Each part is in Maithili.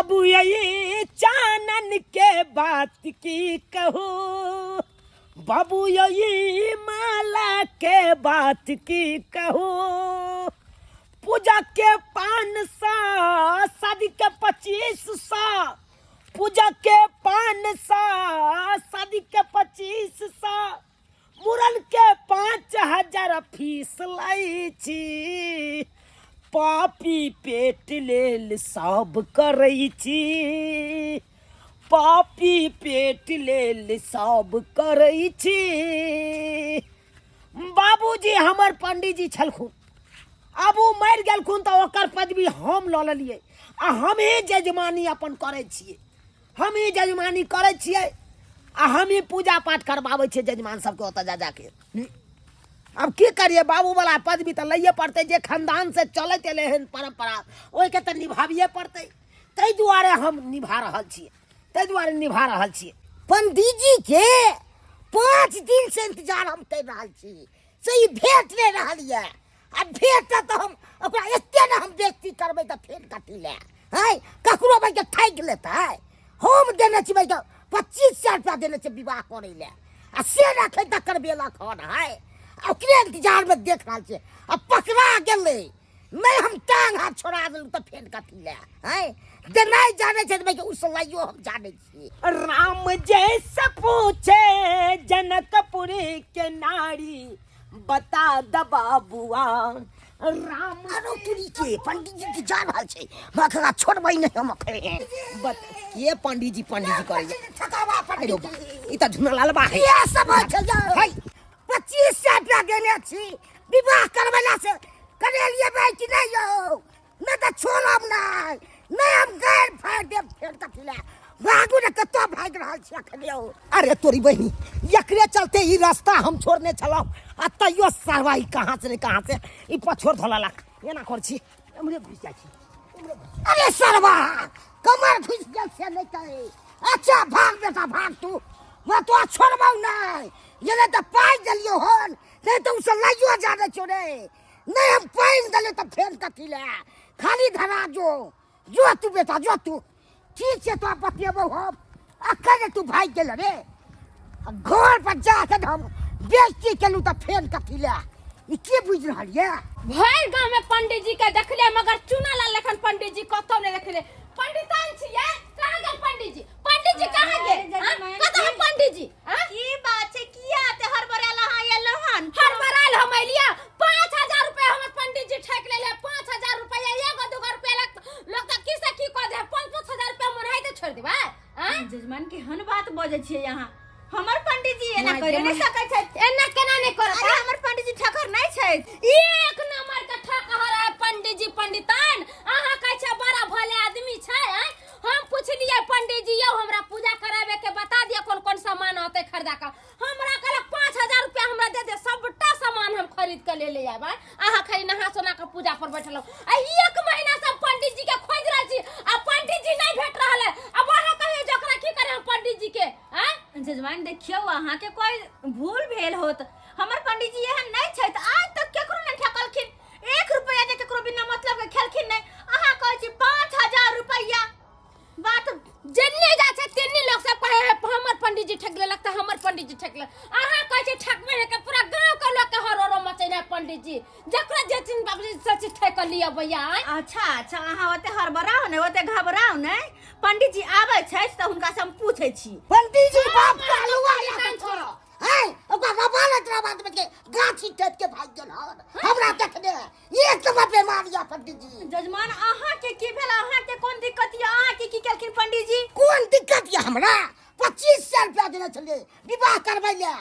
बाबू यही चानन के बात की कहू, बाबू यही माला के बात की कहू। पूजा के 500, शादी के 2500, पूजा के 500, शादी के 2500, मुरन के 5000 फीस लै छी। पापी पेट लेल सब करै छी, पापी पेट लेल सब करै छी। बाबूजी हमर पंडीजी छलखुन, आब ओ मरि गेलखुन तऽ ओकर पदवी हम लऽ लेलियै आ हमही जजमानी अपन करै छियै, हमही जजमानी करै छियै आ हमही पूजा पाठ करबाबै छियै जजमान सबके ओतऽ जा जाके। आब की करियै, बाबूवला पदवी तऽ लैए पड़तै, जे खानदानसँ चलैत एलै हन परम्परा ओहिके तऽ निभाबिए पड़तै। ताहि दुआरे हम निभा रहल छियै, ताहि दुआरे निभा रहल छियै। पंडीजी के 5 दिन से इंतजार हम कर रहल छी, से ई भेट नहि रहल यऽ। आ भेटत तऽ हम ओकरा एते ने हम बेइज्जती करबै तऽ फेर कथी लए है, ककरो भाई के ठकि लेतै। हम देने छी भाई के 2500 रुपया देने छी विवाह करै लए, आ से ने एखन तक करबेलक हन है। आ ओकरे इंतजारमे देख रहल छियै, आ पकड़ा गेलै नहि हम टांग हाथ छोड़ा देलहुँ तऽ फेर कथी लए है। जे नहि जानै छै भाई के उसलाइयो हम जानै छी। राम जैसे पूछे जनकपुरी के नारी, बता द बाबुआ राम। अरे तुरी के पंडीजी के जा रहल छै, मखरा छोड़बै नहि हम अखन। बत के पंडीजी पंडीजी करै छै? ठकावा अरे बा, पंडीजी। ई त झुनलालबा है। इएह सब होइ छै यौ। है। 2500 रुपया देने छी विवाह करबेला से, करेलिए भाई कि नहि यौ? नहि तऽ छोड़ब नहि, नहि हम गैर फाड़ि देब फेर कथी लए। भागू ने, कतऽ भागि रहल छी अखन यौ? अरे तोरी बहिनी, एकरे चलते ई रास्ता हम छोड़ने छलहुँ, आ तैयो सरवा ई कहाँ से ने कहाँ से ई पछोड़ धोलक। एना कर छी, एम्हरे घुसि जाइ छी। अरे सरवा कमर घुसि गेल से नहि कहे। अच्छा भाग बेटा भाग तू, मैं तो छोड़बौ नहि। ये नहि तऽ पाइ देलियौ हन, नहि तऽ ओसभ लाइयो जानै छौ रे। नहि हम पानि देलियौ तऽ फेर कथी लए, खाली धरा जो, जो तू बेटा जो तू। ठीक छै तोरा बतियेबौ हम, अखन तू भागि गेल रे। घर पर जाके हम बेइज्जती केलहुँ तऽ फेर कथी लए, ई की बुझि रहल यऽ? भरि गाँव में पंडित जी के देखलियै, मगर चुनालाल लखन पंडित जी कतौ नहि देखलियै। पंडिताइन छियै, कहाँ गेल पंडित जी? पंडित जी कहाँ गेल? अरे हाँ? जजमान, कतौ है पंडित जी? हाँ? की बात छै, किया एते हड़बड़ायल अहाँ एलहुँ हन? हड़बड़ायल हम एलियै, 5000 रुपया हमर पंडित जी ठकि लेले। 5000 रुपया, एगो दूगो रुपया लोक तऽ की से की कऽ दे, 5-5 हजार रुपया मन है तऽ छोड़ि देबै? हाँ? जजमान, केहन बात बजै छियै अहाँ? हमर पंडित जी एना माय करे गे नहि माय। सकै छथि। एना केना नहि करत? अरे हमर पंडित जी ठकर नहि छथि। एक नंबर के ठकहर है पंडित जी। पंडितान अहाँ कहै छै बड़ा भले आदमी छै, आँय? हम पुछलियै पंडित जी यौ हमरा पूजा कराबे के बता दिअ कोन कोन सामान होतै खरीदा के। हमरा कहलक 5000 रुपया हमरा दे दे, सबटा सामान हम खरीद के ले ले आयब। आँय? अहाँ खाली नहा सोना के पूजा पर बैठल रहू। आ 1 महीना से हम पंडित जी के खोजि रहल छी आ पंडित जी नहि भेट रहल है। अब अहाँ कहियौ जे ओकरा की करे हम पंडित जी के? आँय? जजमान देखियौ, अहाँ के कोई भूल भेल होत। हमर पंडित जी एहन नहि छथि, आज तक केकरो नहि ठकलखिन, 1 रुपया जे केकरो बिना मतलब के खेलखिन नहि। अहाँ कहै छी 5000 रुपया बात जेन्ने जा छै तेन्ने लोग सब कहे है हमर पंडित जी ठक लेलक तऽ हमर पंडित जी ठक लेलक। अहाँ कहै छै ठकबे नहि के, पूरा गांव के लोग के हरोरो मचेने है पंडित जी, जकरा जे चीज बाबूजी सच ठक लिअ भैया। आँय? अच्छा अच्छा, अहाँ ओते हड़बड़ाउ नहि, ओते घबराउ नहि। पंडित जी आबै छथि तऽ हुनका से हम पूछै छी। पंडित जी बाप के हलुआ या के छोड़ो है, ओकरा रबालत रबालत के गाछी टप के भागि गेल हन। हमरा देखने एक दफा बेमार या पंडित जी। जजमान अहाँ के की भेल, अहाँ के कोन दिक्कत या, अहाँ के की केलखिन पंडित जी? कोन दिक्कत या हमरा? 2500 रुपया देने छलियै विवाह करबै ले,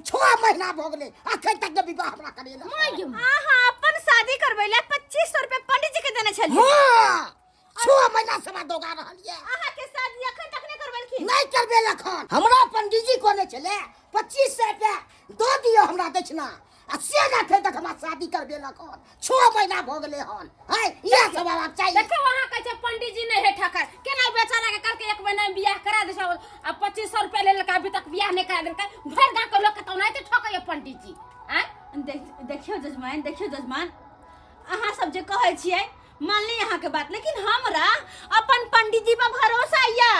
6 महीना भऽ गेलै अखन तक ने विवाह हमरा करेलक। अहाँ अपन शादी करबै ले 2500 रुपया पंडित जी के देने छलियै? हाँ, 6 महीना से हमरा दौड़ा रहल ये। अहाँ के शादी अखन तक नहि करबेलखिन? नहि करबेलक हन। हमरा पंडित जी कहने छलै 2500 रुपया दऽ दियौ हमरा दक्षिणा, आ से नहि एखन तक हमरा शादी करबेलक हन, 6 महीना भऽ गेलै हन। है इएह सब हेबाक चाही। देखियौ अहाँ कहै छै पंडित जी नहि है ठकर, केना बेचारा के कहलकै 1 महीना में बियाह करा दे सब, आ 2500 रुपया लेलकै अभी तक बियाह नहि करा देलकै। भरि गाँव के लोक के तऽ ओनाहिते ठकैया पंडित जी। आँय? देखियौ जजमान, देखियौ जजमान, अहाँ सब जे कहै छियै मानली अहाँके बात, लेकिन हमरा अपन पंडित जी पंडित जी पर भरोसा या।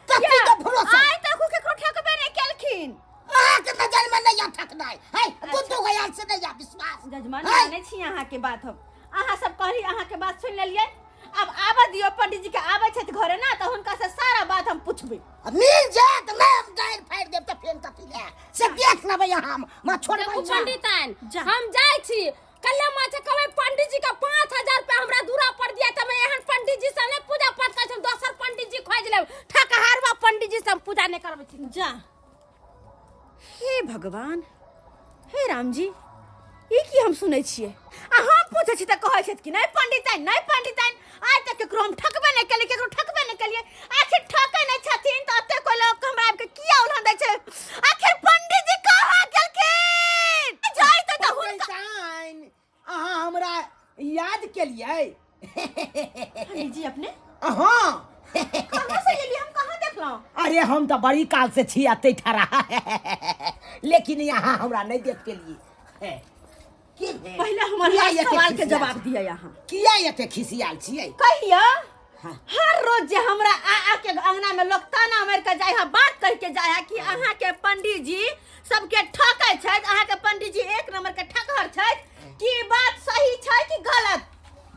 कथी के भरोसा? आइ तक उ केकरो ठकबे नहीं केलखिन। अहाँके नजर में नहीं आ ठकनाइ है, दू दू गयाल से नहीं आ विश्वास। जजमान है? मानै छी अहाँके बात हम, अहाँ सब कहली अहाँके बात सुनि लेलियै। अब आबऽ दियौ पंडित जी के, आबै छथि घरे ना तऽ हुनका से सारा बात हम पुछबै। आ मिल जायत नहि हम डारि फाड़ि देब तऽ फेर कथी लए से देख लेबै हम, माँ छोड़बै देखू ना। पंडिताइन, जा। हम जाइ छी कल्ले माँ छै कहबै पंडित जी के 5000 रुपया हमरा दूरा पर दिया तऽ हम एहन पंडित जी से नहि पूजा पाठ करै छी, हम दोसर पंडित जी खोजि लेब। ठकहारवा पंडित जी से हम पूजा नहि करबै छी। जा। हे भगवान, हे राम जी, ई की हम सुनै छियै? आ हम पूछै छी तऽ कहै छथि कि नहि पंडिताइन, नहि पंडिताइन, आइ तक केकरो हम ठकबे नहि केलियै, केकरो ठकबे नहि केलियै। आखिर ठकै नहि छथिन तऽ एते कोइ लोक हमरा आबि के किया उलहन दै छै? आखिर पंडित जी कहाँ गेलखिन? जाइ तऽ हुनका पंडिताइन, अहाँ हमरा याद केलियै? पंडित जी अपने हाँ। कहाँ से एलियै? हम कहाँ देखलहुँ? अरे हम तऽ बड़ी काल से छी एते ठड़ा, लेकिन यहाँ हमरा नहीं देख पेलियै। की भेल? पहिले हमर किया हर एते सवाल के खिसियाल जवाब छी? दिअ यहाँ। किया एते खिसियाल छियै? कहिया हाँ। हर रोज जे हमरा आ आ के अंगना में लोग ताना मार के जाय है, बात कह के जाय है कि अहाँ के पंडित जी सबके ठकै छथि, अहाँ के पंडित जी एक नंबर के ठकहर छथि, की बात सही छै कि गलत?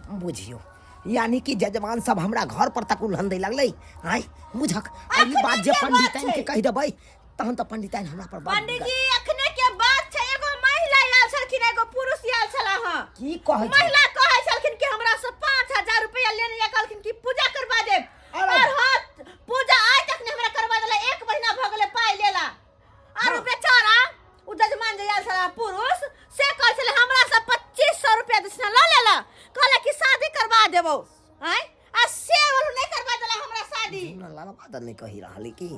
बुझियौ, यानी कि जजमान सब हमरा घर पर तक उलहन दै लगलै। आय बुझक, आ ई अखने बात जे के बात पंडिताइन के छै। कहि देबै तहन तऽ पंडिताइन हमरा पर बड़ पंडित जी अखने के बात छै, एगो महिला आयल छलखिन, एगो पुरुष आयल छला। हँ। की कहै छै? महिला कहै छलखिन कि हमरा से 5000 रुपया लेने या कहलखिन कि पूजा करवा देब। अरे। और हाँ, पूजा आइ तक नहीं हमरा करवा देला, 1 महीना भ गेलै पाइ लेला। और हाँ। उ बेचारा उ जजमान जे आयल छला पुरुष, से कहै छलै हमरा से 2500 रुपया दक्षिणा लऽ लेला, कहला कि शादी करवा देबौ। आँय, आ से वाला नहीं करवा देला हमरा शादी। ना लालवा तऽ नहि कहि रहल की?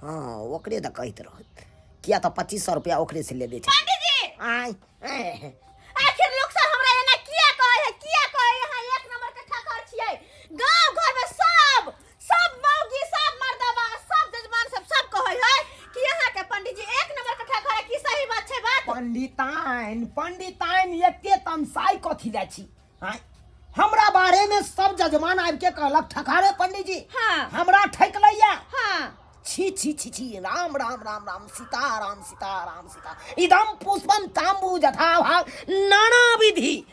हाँ, ओकरे तऽ कहैत रहत, किया तऽ 2500 रुपया ओकरे से लेने छै। पंडित जी। आय, आय। आखिर लोग सब हमरा एना किया कहै है, किया कहै है? अहाँ एक नंबर के ठकर छियै। गांव घर में सब मौगी, सब मर्दबा, सब जजमान सब सब कहै है कि अहाँ के पंडित जी एक नंबर के ठकर है। की सही बात छै बात? पंडिताइन, पंडिताइन, एते तमसाइ कथी लै छी? आँय, हमरा बारे में सब जजमान आबि के कहलक ठकारे पंडित जी। हाँ। हमरा ठकि लैया। हाँ। छी छी छी छी, राम राम राम राम, सीता राम सीता राम सीता, इदम पुष्पम ताम्बू जथा भाग नाना विधि।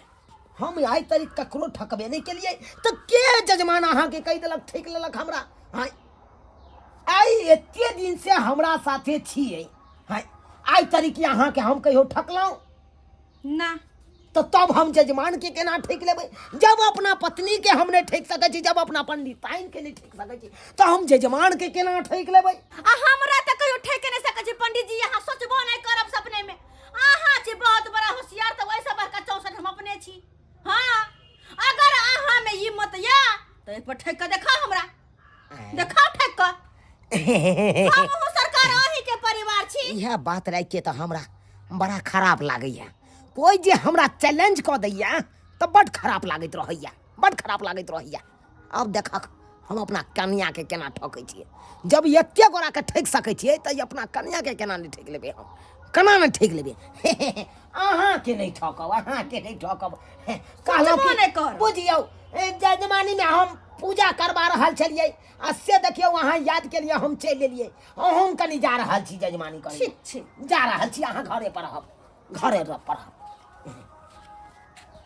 हम आइ तक ककरो ठकबे नहीं केलिए, तो के जजमान अहाँ के कहि देलक ठकि लेलक हमरा? आँय, आइ एते दिन से हमरा साथे छियै, आँय, आइ तरीके अहाँ के हम कहियो ठकलहुँ ना? तो तब हम जजमान के केना ठकि लेबै? जब अपना पत्नी के हम नहीं ठकि सकै छी, जब अपना पंडिताइन के नहीं ठकि सकै छी, तो हम जजमान के केना ठकि लेबै? आ हमरा तऽ कहियो ठकि नहि सकै छी पंडित जी, अहाँ सोचबो नहि करब सपने में। अहाँ छी बहुत बड़ा होशियार, तऽ ओहिसँ बड़का 64 हम अपने छी। हाँ, अगर अहाँ में ई मत या तऽ एक बार ठकि कऽ देखाउ हमरा, देखाउ ठकि कऽ। हमहूँ सरकार अहीं के परिवार छी। इएह बात राखि के तऽ हमरा बड़ा खराब लागैया, कोइ जे हमरा चैलेंज कऽ दैया तऽ बड खराब लागैत रहैया, बड खराब लागैत रहैया। अब देखक हम अपना कनियाके केना ठकै छियै। जब एते गोराके ठकि सकै छियै तऽ अपना कनियाके केना नहि ठकि लेबै? हम केना नहि ठकि लेबै? अहाँके नहि ठकब, अहाँके नहि ठकब। कहलहुँ सोचबो नहि कि करब। बुझियौ, जजमानीमे हम पूजा करबा रहल छलियै आ से देखियौ अहाँ याद केलियै, हम चलि एलियै। हम कनि जा रहल छी जजमानी करै। ठीक छै। जा रहल छी, अहाँ घरे पर रहब, घरे पर रहब।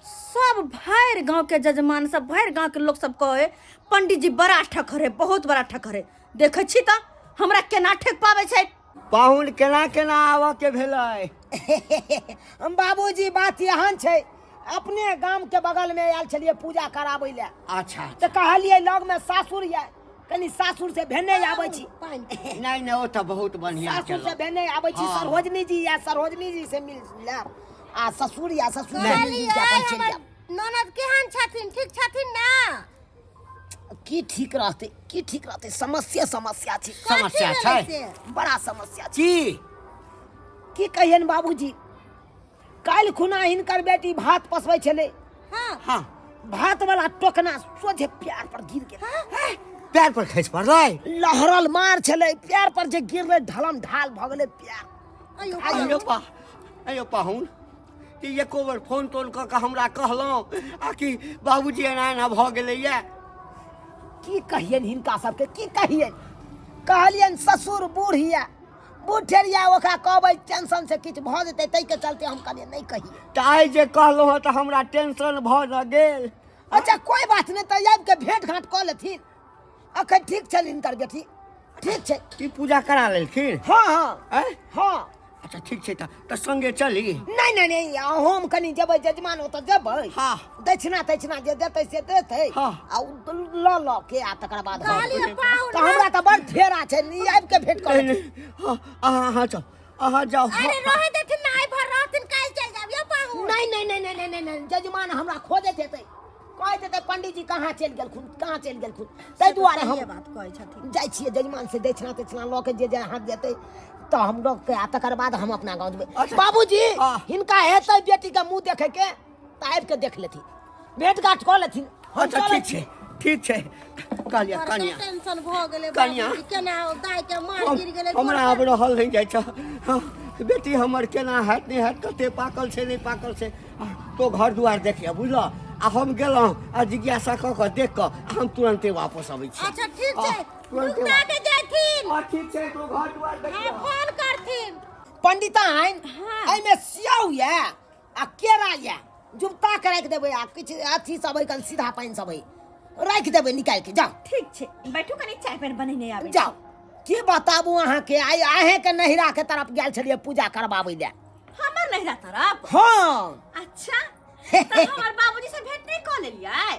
सब भरि गांव के जजमान सब, भरि गांव के लोग सब कहे पंडित जी बड़ा ठकर है, बहुत बड़ा ठकर है। देखै छी तऽ हमरा केना ठेक पाबै छै। पाहुन केना केना आबऽ के भेलै? बाबूजी बात एहन छै, अपने गाम के बगल में आयल छलियै पूजा कराबै लए। अच्छा। तऽ कहलियै लग में सासुर यऽ, कनि सासुर से भेने आबै छी। नहि नहि, ओ तऽ बहुत बढ़िया सासुर से केलहुँ। भेने आबै छी। हाँ। सरोजनी जी या सरोजनी जी से मिल लेब आ ससुर या ससुर से मिल कहलियै के अपन चलि हमर जायब। ननद केहन छथिन? ठीक छथिन ना? की ठीक रहतै, की ठीक रहतै? समस्या समस्या छै। समस्या कथी छै? भेलै से? बड़ा समस्या छै। की? की कहियन बाबूजी, काल्हि खुना हिनकर बेटी भात पसबै छलै। हाँ। हाँ। भात वाला टोकना सोझे प्यार पर गिर गेल। पैर पर खसि पड़लै? लहरल मार छलै, प्यार पर जे गिरलै ढलम ढाल भऽ गेलै प्यार। अयो। अयो पा, अयो पाहुन, कि एको बेर फोन तोन कऽ कऽ हमरा कहलहुँ आ कि बाबूजी एना एना भऽ गेलैया? की कहियनि हिनका सबके, की कहियनि? कहलियनि ससुर बूढ़ यऽ, बूढ़ यऽ, ओकरा कहबै टेंशन से किछु भऽ जेतै, ताहिके चलते हम कहलियै नहि कहियै। तऽ आइ जे कहलहुँ हँ तऽ हमरा टेंशन भऽ ने गेल। अच्छा कोइ बात नहि, तऽ आबि कऽ भेंट घाँट कऽ लेथिन। अखन ठीक छनि हिनकर बेटी, ठीक छै। ई पूजा करा लेलखिन? हँ हँ। आँय? हँ। अच्छा ठीक छै, तऽ संगे चली। नहि नहि नहि, हम कनि जेबै जजमान ओतऽ जेबै। हँ। दक्षिणा तक्षिणा जे देतै से देतै। हँ। आ ओ लऽ लऽ के आ तकर बाद हम। कहलियै पाहुन। तऽ हमरा तऽ बड़ फेरा छै, ई आबि के भेंट कऽ नहि लेथिन। नहि, हँ, अहाँ अहाँ जाउ, अहाँ जाउ। अरे रहे देथिन ना, आइ भर रहथिन, काल्हि चलि जायब यौ पाहुन। नहि नहि नहि नहि नहि नहि, जजमान हमरा खोजैत हेतै, कहैत हेतै पंडीजी कहाँ चलि गेलखुन, कहाँ चलि गेलखुन, ताहि दुआरे हम सहिए बात कहै छथिन। जाइ छियै जजमान से दक्षिणा तक्षिणा लऽ के जे जे हाथ जेतै तऽ हम लऽ के आ तकर बाद हम अपना गाँव जेबै। अच्छा। बाबूजी हँ। हिनका हेतै बेटीके मुँह देखैके तऽ आबि के देख लेथिन, भेंट घाट कऽ लेथिन। हम अच्छा चलै ठीक छै, ठीक छै। कहलियै बड़का कनिया, टेंशन भऽ गेलै कनिया। बाबूजी, केना ओ दाइ के मार गिर गेलै। हमरा आब रहल नहि जाइ छै। हँ, बेटी हमर केना हैत नहि हैत, कते पाकल छै नहि पाकल छै, तो घर दुआर देखिए बुझल। आ हम गेलहुँ आ जिज्ञासा कऽ कऽ देख कऽ आ हम तुरन्ते वापस अबै छी। अच्छा ठीक छै, हँ, तुरन्ते रुकता के जाथिन। हँ, ठीक छै, तो घर दुआर देखिए। हँ, फोन करथिन। पंडिताइन, हँ। एहिमे स्याउ यऽ आ केरा यऽ, जुबता के राखि देबै आ किछु अथी सब है, कनि सीधा पानि सब है, राखि देबै निकालि के। जाउ। ठीक छै, बैठू कनि, चाय पानि बनेने आबै छी। जाउ। की बताबू अहाँके, आइ अहेंके नैहरा के तरफ गेल छलियै पूजा करबाबै लए। हमर नैहरा तरफ? हँ। अच्छा, तऽ हमर बाबूजी से भेंट नहि कऽ लेलियै?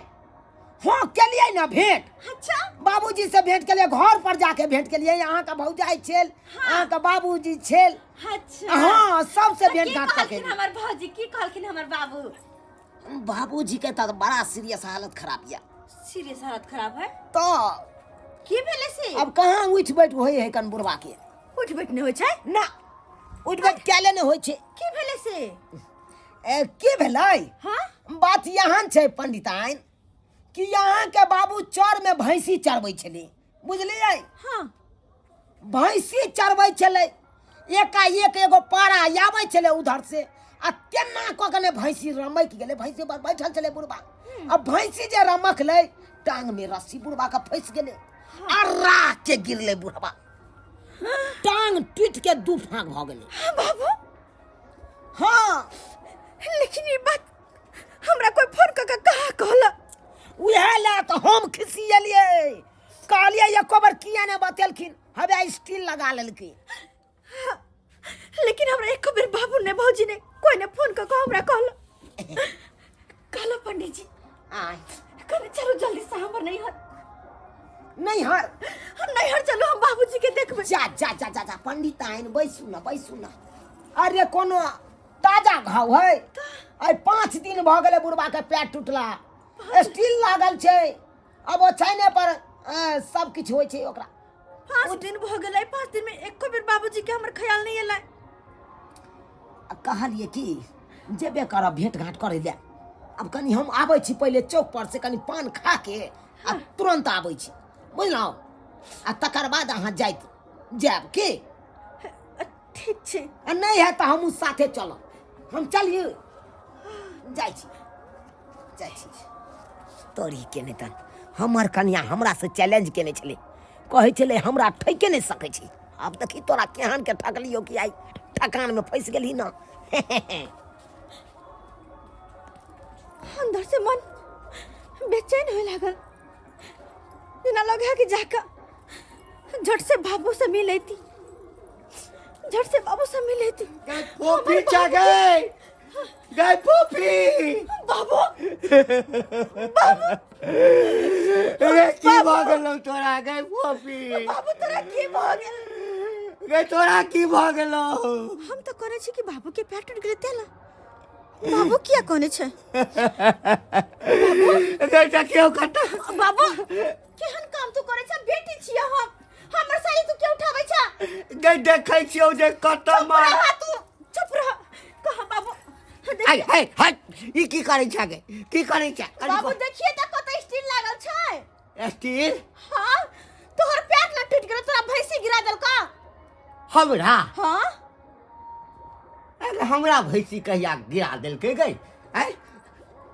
हँ केलियै ने भेंट। अच्छा। बाबूजी से भेंट केलियै, घर पर जाके भेंट केलियै। अहाँके भौजाई छल, अहाँके बाबूजी छल। अच्छा। हँ, सबसे तऽ भेंट की घाट कऽ कहलखिन केलियै। हमर भौजी, की कहलखिन हमर बाबू? बाबूजी के तऽ बड़ा सीरियस हालत खराब यऽ। सीरियस हालत खराब है? तऽ की भेलै से? अब कहाँ उठि बैठ होइ है कन बुढ़वा के। उठि बैठ नहि होइ छै? ना, उठि बैठ कैले नहि होइ छै। की भेलै से? ए, की भेलै? हाँ? बात यहाँ छै पंडिताइन कि यहाँ के बाबू चर में भैंसी चरबै छलै, बुझलियै? हाँ। भैंसी चरबै छलै, एकाएक एगो पारा आबै छलै उधर से आ केना कऽ के ने भैंसी रमकि गेलै। भैंसी पर बैठल छलै बुढ़बा, आ भैंसी जे रमकलै टांग में रस्सी बुढ़बा के फंसि गेलै आ राह के गिरलै बुढ़बा, टांग टूटि के दू फाँक भऽ गेलै। हाँ, बाबू। हाँ। लेकिन ई बात हमरा कोई फोन कऽ के कहाँ कहलक? उएह लए तऽ हम खिसियलियै, कहलियै एको बेर किया नहि बतेलखिन, हवे स्टील लगा लेलखिन। लेकिन हमरा एको बेर बाबू ने भौजी ने कोई ने फोन कऽ के हमरा कहलक। कहलक पंडित जी। आय। कहने चलो जल्दी से हमर नैहर। नैहर? हम नैहर चलो, हम बाबूजी के देखबै। जा जा जा जा जा पंडित आइन, बैसू ना, बैसू ना। अरे कोनो ताजा घाव है, आइ 5 दिन भऽ गेलै बुढ़बा के पैर टूटला, स्टील लागल छै, अब ओछाइने पर सब किछु होइ छै ओकरा। 5 दिन भऽ गेलै, 5 दिन में एको बेर बाबूजी के हमर ख्याल नहीं एलै। आ कहलियै कि जेबे करब भेंट घाट करै लए, आब कनि हम आबै छी पहिले चौक पर से कनि पान खा के आ तुरंत आबै छी, बुझलहुँ? आ तकर बाद अहाँ जाइत जायब की? ठीक छै। आ नहि हैत तऽ हमहूँ साथे चलब। हम चलियै, जाइ छी, जाइ छी। तोरी के नहि तऽ हमर कनिया हमरा से चैलेंज केने छलै, कहै छलै हमरा ठैके नहि सकै छी। आब देखी तोरा केहन के ठकलियौ कि आइ ठकानमे फँसि गेलही ना। अंदर से मन बेचैन होए लागल, जेना लगे है कि जाकर झट से बाबू से मिल लेती, झट से बाबू से मिल लेती। गए फोफी चा गए, गए फोफी। बाबू, बाबू। रे की भऽ गेलौ तोरा गए फोफी? बाबू तोरा की भऽ गेल? गे तोरा की भऽ गेलौ? हम तऽ कहने छी कि बाबू के पैर टूट गेलै तेला बाबू किया कहने छै? गे देखियौ कतऽ। बाबू केहन काम तू करै छ? बेटी छियै हम, हमर साड़ी तू के उठाबै छ? गे देखै छियौ जे कतऽ चुप मार। रह तू, चुप रह। कह बाबू। हाय हाय हाय, ई की करै छ गे? की करै छ? बाबू देखिए तऽ कतऽ स्टील लागल छै। स्टील? हाँ, तोहर पैर ना टूट गेल, तोरा भैंसी गिरा देलका। हमरा? हाँ। अरे हमरा भैंसी कहिया गिरा देलकै गई? आँय,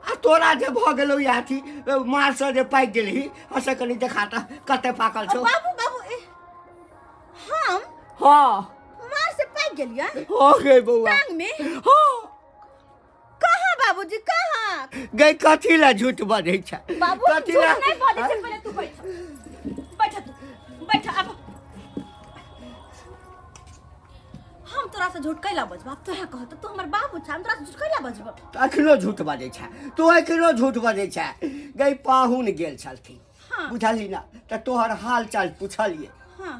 आ तोरा जे भऽ गेलौ ई अथी मारसँ जे पाकि गेलही आ से कनि देखा तऽ कते पाकल छौ। बाबू बाबू हम हँ मार से पाकि गेलियै हो गई बौआ। टांग में? हाँ। कहाँ बाबूजी कहाँ? गई कथी ला झूठ बजै छै? बाबू कथी झूठ ला? नहीं बजै छै, पहिले तू बैठ, बैठ तू बैठ। अब हम तोरा से झूठ कैला बजब? अब तोरा कह तू हमर बाबू छ, हम तोरा से झूठ कैला बजब? अखनो झूठ बजै छै तू, अखनो झूठ बजै छै। गई पाहुन गेल छलखिन। हाँ। बुझलही ना, तऽ तोहर हाल चाल पुछलियै। हाँ।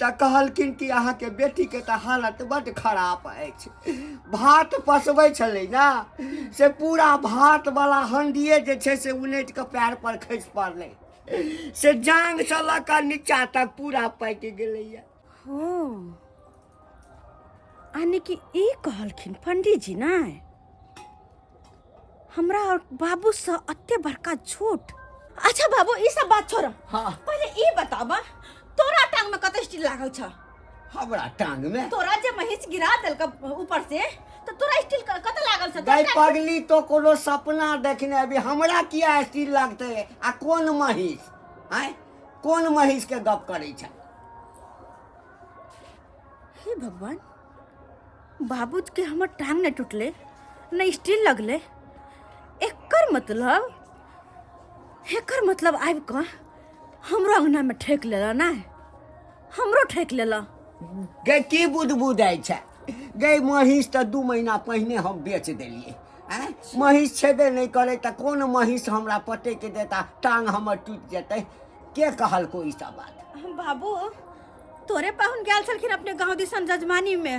तऽ कहलखिन कि अहाँके बेटीके तऽ हालत बड्ड खराब अछि, भात पसबै छलै ने से पूरा भात वाला हंडिये जे छै से उलटि कऽ पैर पर खसि पड़लै, से जांघसँ लऽ कऽ नीचा तक पूरा पाकि गेलैया। हो यानी कि ई कहलखिन पंडीजी नहि हमरा और बाबू से अते बड़का झूठ। अच्छा बाबू ई सब बात छोड़। हाँ। पहले ई बताबा तोरा टांग में कते स्टील लागल छ? हमरा टांग में? तोरा जे महींस गिरा देलक ऊपर से तो तोरा स्टील कते लागल छ? गई पगली तो कोनो सपना देखने अभी, हमरा किया स्टील लागतै? आ कोन महींस आँय, कोन महींस के गप करै छै? हे भगवान, बाबू के हमर टांग नहीं टूटले न स्टील लगले, एकर मतलब आबि कऽ हमरो अंगना में ठेक लेला ना, हमरो ठेक लेला। गई की बुद बुदाइ छै? गई महींस तऽ 2 महीना पहिने हम बेच देलियै। आँय महींस छेबे नहि करै तऽ कोन महींस हमरा पटकि देता, टांग हमर टूटि जेतै? के कहलको ई सब बात? बाबू तोरे पाहुन गेल छलखिन अपने गाँव दिसन जजमानी में,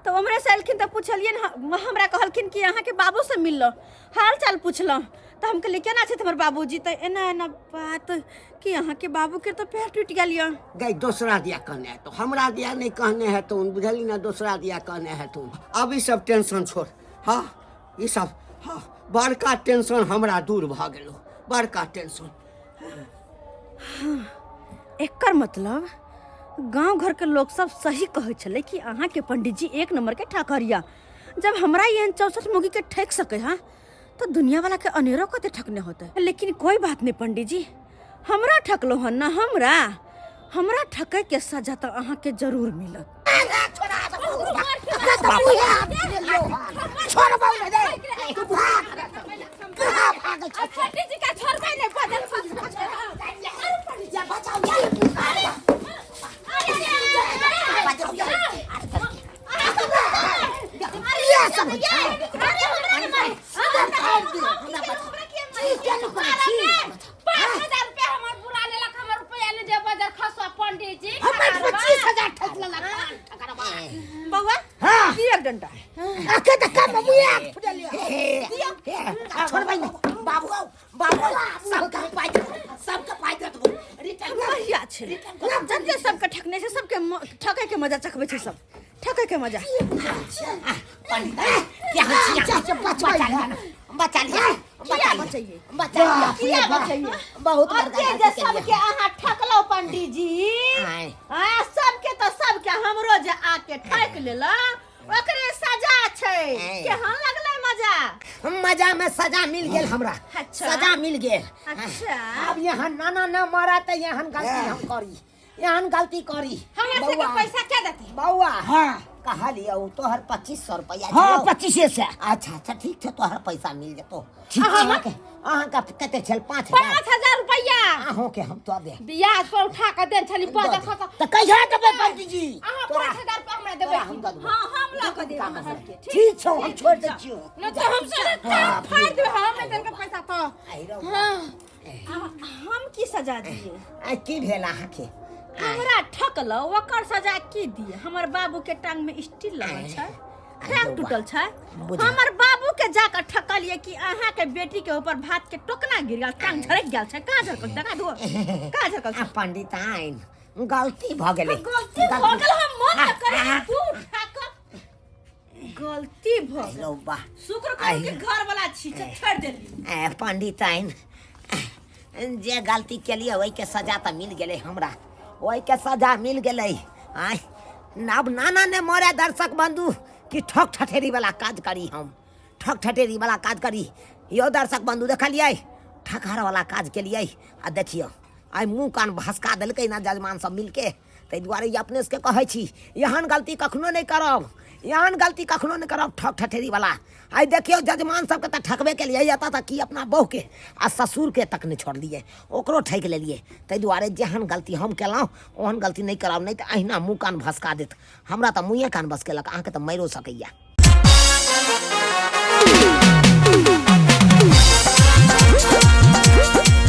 तो उम्हरे से एलखिन तऽ पुछलियनि, हमरा कहलखिन कि अहाँके बाबू से मिललो, हाल चाल पुछलहुँ, तऽ हम कहलियै केना छथि हमर बाबूजी, तऽ एना एना बात कि अहाँके बाबूके तऽ पैर टूटि गेल यऽ। गई दोसरा दिया कहने हेतौ, हमरा दिया नहीं कहने हेतौ, बुझली ना, दोसरा दिया कहने हेतौ। अब ई सब टेंशन छोड़। हाँ ई सब, हाँ बड़का टेंशन हमरा दूर भऽ गेलो, बड़का टेंशन। हाँ, एकर मतलब गांव घर के लोग सब सही कहै छलै कि अहाँ के पंडित जी एक नंबर के ठाकर या। जब हमरा एहन 64 मुगी के ठकि सके हाँ तो दुनिया वाला के अनेरो कते ठकने होते। लेकिन कोई बात नहीं पंडित जी, हमरा ठकलो हन ना, हमरा ठकै के सजा तो अहाँ के जरूर मिलत। पंडित जी का छोड़बै नहीं, बदल 5000 रुपया हमर बुरा लेलक, हमर रुपया नहि दे बजर खसुआ पंडित जी। हमर 25000 ठकि लेलक। बौआ हाँ। दिअ एक डंडा। अखे तऽ कम मुया फुटलिया। छोड़बै नहि बाबू, बाबू सबके पाइ दे, सबके पाइ दे देबो रिटर्न। बढ़िया छै, जते सबके ठकने छै सबके ठकै के मजा चखबै छै, सब ठकै के मजा। बचा लिया, किया बचैये? बचा लिया, किया बचैये? बहुत बड़का अते गलती जे केलियै। सबके अहाँ ठकलौ पंडीजी, आँय। आ सबके तऽ सबके हमरो जे आके ठकि लेला ओकरे सजा छै। आँय। केहन लगलै मजा? मजा में सजा मिल गेल हमरा। अच्छा। सजा मिल गेल। अच्छा। अब यहाँ नाना न मारा तऽ एहन गलती हम करी, एहन गलती करी। हमरा सबके बौआ। पैसा के देतै? बौआ। हाँ। कहलियौ तोहर 2500 रुपया हाँ, छलौ। 2500 से। अच्छा अच्छा ठीक छै, तोहर पैसा मिल जेतौ। ठीक छै। अहाँके कते छल? 5000। 5000 रुपया। अहूँके हम दऽ देब। ब्याज पर उठा कऽ देन छली बजर खसा। तऽ कहिया देबै पंडीजी? अहाँ तोरा- 5000 रुपया हमरा देबै। तोरा हम दऽ देबौ। हाँ, हम लऽ कऽ देब अहाँ सबके। ठीक छौ, हम छोड़ि दै छियौ। नहि तऽ हम सब फाड़ि देबै, हम नहि देलकै पैसा तऽ। आइ रौ। हाँ। हम की सजा दिए? आइ की भेल अहाँके? हमरा ठकलौ ओकर सजा की दिए? हमर बाबू के टांग में स्टील लगल छै, टांग टूटल छै। हमर बाबू के जाकर ठकलिए कि अहाँ के बेटी के ऊपर भात के टोकना गिर गेल, टांग झरक गेल छै। कहाँ झरकल? देखा दो कहाँ झरकल छै? आ पंडित आइन गलती भऽ गेलै। गलती भऽ गेल, हम मन न करे तू ठक गलती भऽ गेल। रौ बा। शुक्र करू कि घर वाला छी से छोड़ि देली। ए पंडित आइन जे गलती केलिए ओहिके सजा तऽ मिल गेलै हमरा, ओहिके सजा मिल गेलै। आँय अब नाना ने मरे दर्शक बंधु कि ठक ठठेरी वाला काज करी, हम ठक ठठेरी वाला काज करी। यौ दर्शक बन्धु, देखलियै ठकहरवला काज केलियै। आ देखियौ आइ मुँह कान भसका देलकै ने जजमान सब मिलके। ताहि दुआरे ई अपने सबके कहै छी, एहन गलती कखनो नहि करब, एहन गलती कखनो नहि करब ठक ठठेरीवला। आइ देखियौ जजमान सबके तऽ ठकबे केलियै, एतऽ तक कि अपना बहुके आ ससुरके तक नहि छोड़लियै, ओकरो ठकि लेलियै। ताहि दुआरे जेहन गलती हम केलहुँ ओहन गलती नहि करब, नहि तऽ अहिना मुँह कान भसका देत। हमरा तऽ मुँहे कान भसकेलक, अहाँके तऽ मारिओ सकैए।